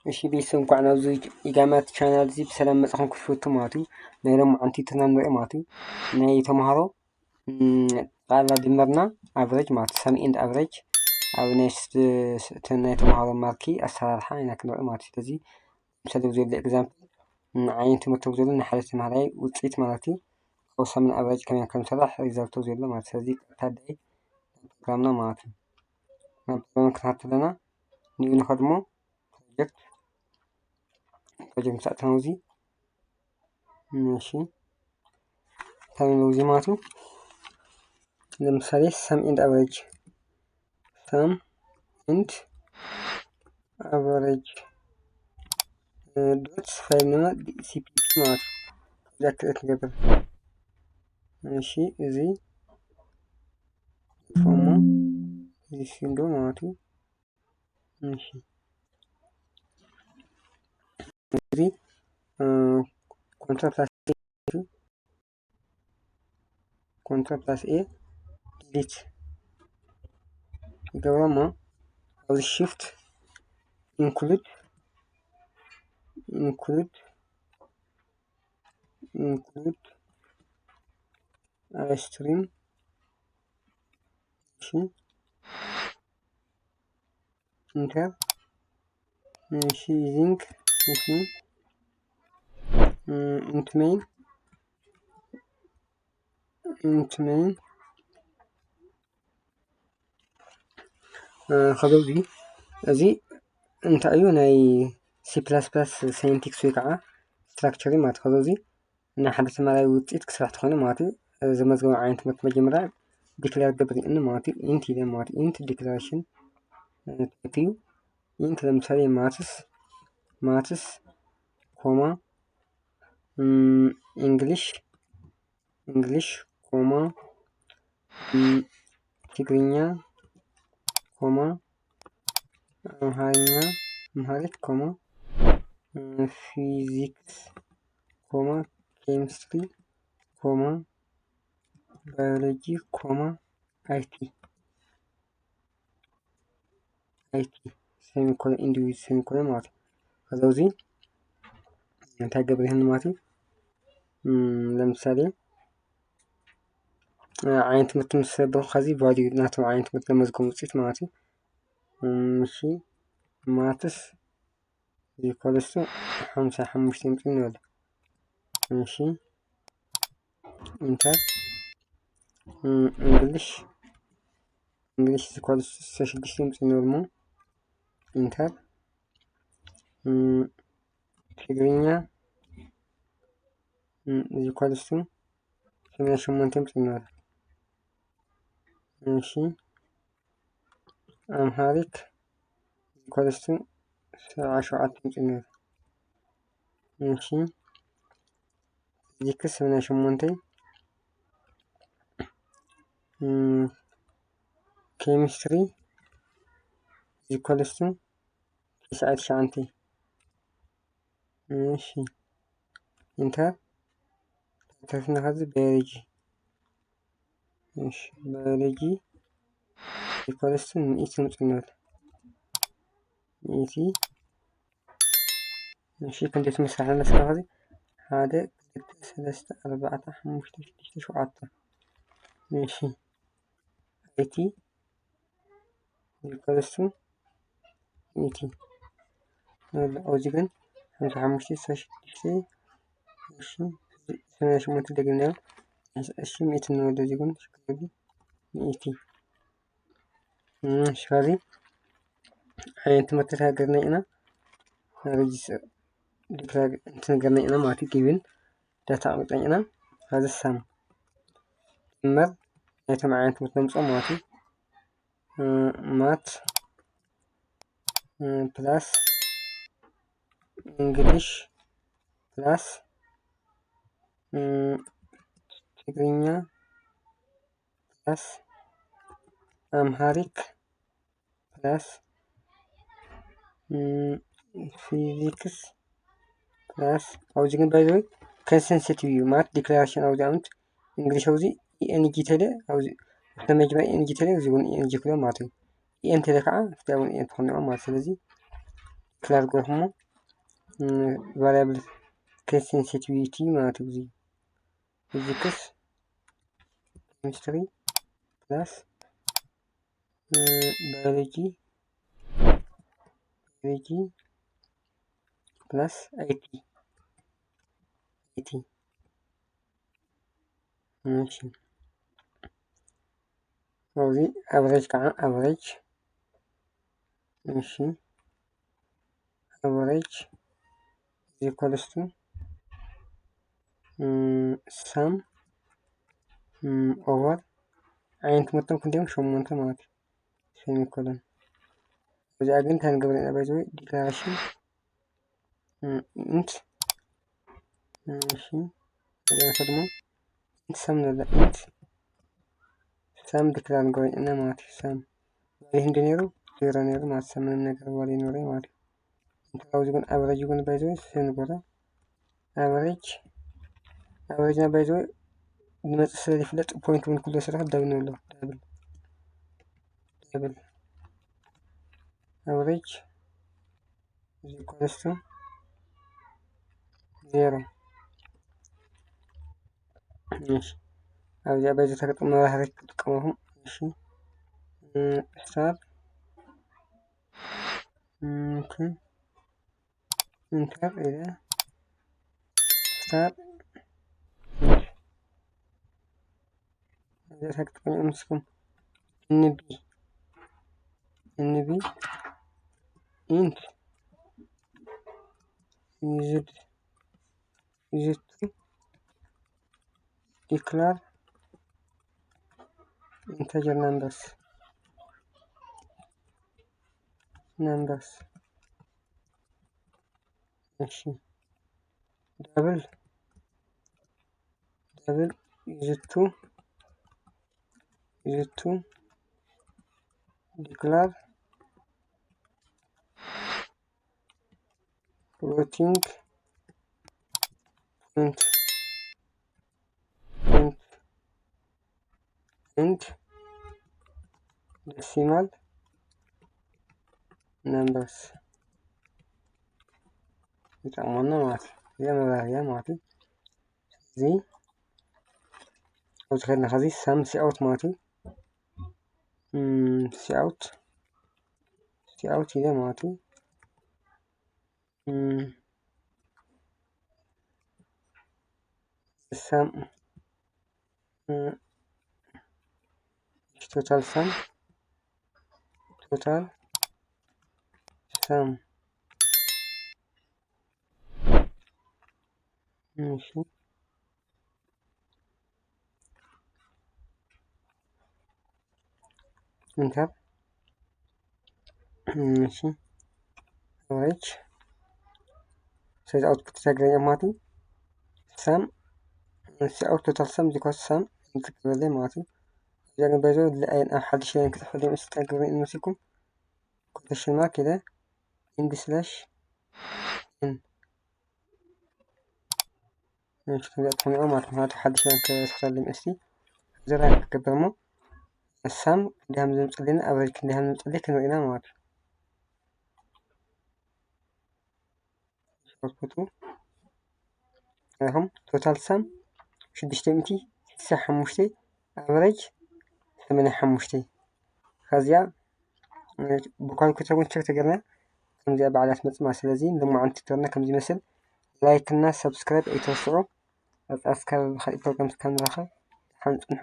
እሺ ቤተሰብ፣ እንኳዕ ናብዚ ኢጋማት ቻናል እዚ ብሰላም መጻኹም ክፍቱ ማለት እዩ። ናይ ሎማዓንቲ ትርና ንርኢ ማለት እዩ። ናይ ተምሃሮ፣ እም፣ ጠቕላላ ድምርና ኣቨሬጅ ማለት፣ ሰም ኤንድ ኣቨሬጅ ኣብ ናይ ስ-፣ ስ-፣ እቲ ናይ ተምሃሮ ማርኪ ኣሰራርሓ ኢና ክንርኢ ማለት እዩ። ስለዚ፣ ምሳሌ ኣብዚ ዘሎ ኤግዛምፕል፣ እም፣ ዓይነት ትምህርቲ ኣብዚ ዘሎ ናይ ሓደ ተምሃራይ ውጽኢት ማለት እዩ። ካብ ሰምን ኣቨሬጅ ከመይ ከም ዝሰርሕ ሪዛልቱ ኣብዚ ዘሎ ማለት እዩ። ስለዚ ቀጥታ ዳይ ናብ ፕሮግራምና ማለት እዩ። ናብ ፕሮግራም ክንሓት ኣለና። ኒው ንኸድሞ ፕሮጀክት፣ ፕሮጀክት ምስ ኣእተና እዚ፣ እሺ፣ እንታይ ንብሎ እዚ ማለት እዩ። ለምሳሌ ሰም ኤንድ ኣቨሬጅ፣ ሰም ኤንድ ኣቨሬጅ፣ እ፣ ዶት ፋይል ኔም ሲ ፒ ፒ ማለት እዩ። እዚኣ ክሬት ንገብር። እሺ፣ እዚ ፎርሙ፣ እዚ ፊልዱ ማለት እዩ። እሺ። እዚ፣ እ፣ ኮንትሮል ፕላስ ኤ፣ ኮንትሮል ፕላስ ኤ ዲሊት ይገብሮ እሞ፣ ኣብዚ ሽፍት ኢንክሉድ፣ ኢንክሉድ፣ ኢንክሉድ ኣይስትሪም፣ እሺ። ኢንተር። እሺ፣ ዩዚንግ፣ እሺ፣ እ፣ ኢንት ሜን፣ ኢንት ሜን፣ እ፣ ከዚ እዚ፣ እዚ እንታይ እዩ? ናይ ሲ ፕላስ ፕላስ ሲንታክስ ወይ ከዓ ስትራክቸር እዩ ማለት። ከዚ እዚ ናይ ሓደ ተማሃራይ ውፅኢት ክስራሕ ተኾይኑ ማለት እዩ። ዘመዝገበ ዓይነት ትምህርቲ መጀመርያ ዲክሌር ገብር ኢን ማለት እዩ። ኢንት ኢለ ማለት እዩ። ኢንት ዲክሌሬሽን ታይፕ እዩ። ኢንት ለምሳሌ ማትስ፣ ማትስ ኮማ፣ እም፣ ኢንግሊሽ፣ ኢንግሊሽ ኮማ፣ እም፣ ትግርኛ ኮማ፣ ኣምሃርኛ፣ ኣምሃሪክ ኮማ፣ እም፣ ፊዚክስ ኮማ፣ ኬሚስትሪ ኮማ፣ ባዮሎጂ ኮማ፣ ኣይ ቲ፣ ኣይ ቲ፣ ሴሚኮሎን፣ ኢንድ ዊዝ ሴሚኮሎን ማለት እዩ። ከዚ ኣብዚ እንታይ ገብር ይህን ማለት እዩ? እም፣ ለምሳሌ፣ እ፣ ዓይነት ትምህርቲ ምስ ሰበርኩ ከዚ ቫልዩ ናቶም ዓይነት ትምህርቲ ለመዝገቡ ውፅኢት ማለት እዩ። እም፣ እሺ፣ ማትስ ኢኳልስ ቱ ሓምሳ ሓሙሽተ ይምፅእ ንበል። እሺ፣ ኢንተር። እም፣ እንግሊሽ፣ እንግሊሽ ኢኳልስ ቱ ስልሳ ሽዱሽተ ይምፅእ ንበል እሞ፣ ኢንተር። እም፣ ትግርኛ፣ እም፣ ኢኳልስ ቱ ሰማንያ ሸሞንተ ይምፅእ ንበል። እሺ፣ ኣምሃሪክ ኢኳልስ ቱ ሰብዓ ሸውዓተ ይምፅእ ንበል። እሺ፣ ፊዚክስ ሰማንያ ሸሞንተ፣ እም፣ ኬሚስትሪ ኢኳልስ ቱ ተስዓን ትሽዓን። እሺ፣ ኢንተር። ተርፍና ከዚ ባዮሎጂ። እሺ፣ ባዮሎጂ ኢኳልስ ቱ ሚእቲ ይምፅእ ንበል። ሚእቲ። እሺ፣ ክንደይ ትመስራሕ ኣለና? ከዚ ሓደ፣ ክልተ፣ ሰለስተ፣ ኣርባዕተ፣ ሓሙሽተ፣ ሽዱሽተ፣ ሸውዓተ። እሺ፣ ኣይ ቲ ኢኳልስ ቱ ሚእቲ። ኣብዚ ግን ሓምሳ ሓሙሽተ፣ ስልሳ ሽዱሽተ፣ እሺ፣ ሰማንያ ሸሞንተ ደግምናዮ። እሺ፣ ሚእቲ ንወደ እዚ ግን ሽክል ሚእቲ። እሺ፣ ከዚ ዓይነት ትምህርቲ ተሃገርና ኢና። ሬጅስተር ዲክላር እንትነገርና ኢና ማለት እዩ። ጊቭን ዳታ ኣቕሚጥና ኢና። ከዚ ሳም ድምር ናይቶም ዓይነት ትምህርቲ ነምፅኦም ማለት እዩ። እ፣ ማት፣ እ፣ ፕላስ እንግሊሽ ፕላስ፣ እ፣ ትግርኛ ፕላስ ኣምሃሪክ ፕላስ፣ እ፣ ፊዚክስ ፕላስ፣ ኣብዚ ግን ባይ ዘ ወይ ኮንሰንሰቲቭ እዩ ማለት ዲክላሬሽን ኣብዚ ኣምት እንግሊሽ ኣብዚ ኢ ኤን ጂ ተለ ኣብዚ ተመጅመር ኢ ኤን ጂ ተለ እዚ እውን ኢ ኤን ጂ ክሎ ማለት እዩ። ኢ ኤን ተለ ከዓ ፍትያ እውን ኢ ኤን ትኾን ማለት። ስለዚ declare ገርኩሞ variable case sensitivity ማለት እዩ። እዚ physics chemistry plus biology biology plus IT IT እሺ ኣብዚ average ከዓ average እሺ average is equals to sum over ዓይነት ትምህርቶም ክንዲኦም ሸሞንተ ማለት እዩ። semicolon እዚኣ ግን እንታይ ንገብር ኢና ባይዘወይ declaration int እሺ እዚኣ ድማ int sum ንብላ int sum declare ንገብር ኢና ማለት እዩ። sum value ክንደይ ነይሩ? ዜሮ ነይሩ ማለት sum ምንም ነገር value ይኖረ ማለት እዩ። enter ኣብዚ ግን average ግን ባይዘወይ save ንገብሮ average average ና ባይዘወይ ንመፅእ ስለ ዝፍለጥ point እውን ኩሉ ስራሕ double ንብሎ double double average is equals to zero እሺ ኣብዚኣ ባይዘ ተገጠመ ባህሪ ክትጥቀመኹም እሺ start okay enter ኢለ start እዚኣ ተጠቂምኩም nb nb int used used to declare integer numbers numbers እሺ double double used to used to declare floating point point and decimal numbers ይጠቕመና ማለት እዩ። እዚኣ መብራህርያ ማለት እዩ። እዚ ኣብዚ ከለና ከዚ sum cout ማለት እዩ። cout cout ኢለ ማለት እዩ። sum total sum total sum እሺ enter እሺ average ስለዚ output ተገኘ ማለት እዩ። sum cout total sum is equals sum እንትገብረለይ ማለት እዩ። እዚኣ ግን ባይዞ line ኣብ ሓድሽ line ክፅሕፈልዮም ምስ ተገብረ ንመሲልኩም quotation mark ኢለ end slash n እሺ ከምዚኣ ትኾኒኦ ማለት ምክንያቱ ሓድሽ line ክስረልም እስቲ ዘራ ክገብር እሞ sum ክንዲሃም ዘምፅልና average ክንዲሃም ዘምፅሊ ክንርኢና ማለት እዩ። output ኡ ርኢኹም total sum ሽዱሽተ ሚእቲ ስልሳ ሓሙሽተ average ሰማንያ ሓሙሽተ ከዚኣ ብኳልኩሌተር እውን ቸክ ተገርና ከምዚኣ ባዕላ ትመፅእ ማለት ስለዚ ልሙዓን ቱቶርና ከምዚ ይመስል like እና subscribe ኣይትረስዑ። ቀፃ እስካብ ብካሊእ ፕሮግራም እስካብ ንራኸብ ደሓን ፅንሑ።